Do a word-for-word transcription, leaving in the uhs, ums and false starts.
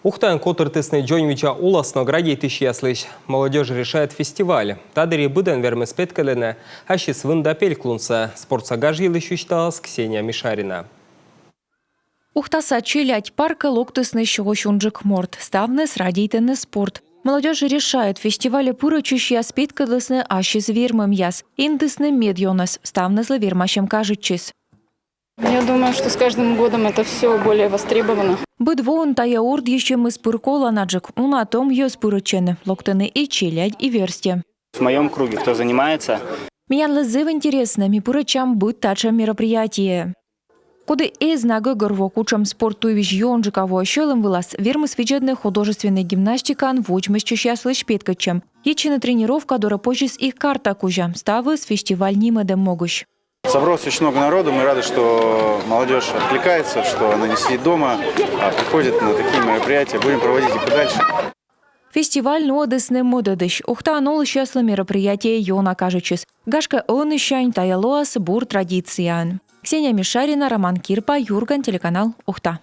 Ухтаын котыртісны дзоньвидза улас но градейтысьяслысь. «Молодёжь решает» фестиваль. Та дырйи быдӧн вермис петкӧдлыны ассьыс вын да пелькулунсӧ. Спортса гаж йылысь висьталас Ксения Мишарина. Ухтаса «Челядь» паркӧ локтісны сё унджык морт. Ставныс радейтӧны спорт. «Молодёжь решает» фестивальӧ пырӧдчысьяс петкӧдлісны ассьыс вермӧмъяс. Индісны медъёнӧс, ставныслы вермасьӧм кажитчис. Я думаю, что с каждым годом это все более востребовано. Быд воын тайӧ ордйысьӧмыс пыр коланаджык. Уна том йӧз пырӧдчӧны, локтӧны и челядь, и верстьӧ. В моем круге, кто занимается. Миянлы зэв интереснӧ, ми пырӧдчам быд татшӧм мероприятиеӧ. Коді эз на гӧгӧрво, кутшӧм спорт туйвизь ёнджыка воӧ сьӧлӧм вылас, вермис видзӧдны художественнӧй гимнастикаын водзмӧстчысьяслысь петкӧдчӧм. Йитчыны тренировка дорӧ позис и карта кузя. Ставыс фестиваль нимӧдӧм могысь. Собралось очень много народу. Мы рады, что молодежь откликается, что она не сидит дома, а приходит на такие мероприятия. Будем проводить их и дальше. Фестиваль нуӧдісны мӧдӧдысь. Ухтаын олысьяслы мероприятие ёна кажитчис. Гашкӧ, ӧнісянь тайӧ лоас бур традицияӧн. Ксения Мишарина, Роман Кирпа, «Юрган» телеканал, Ухта.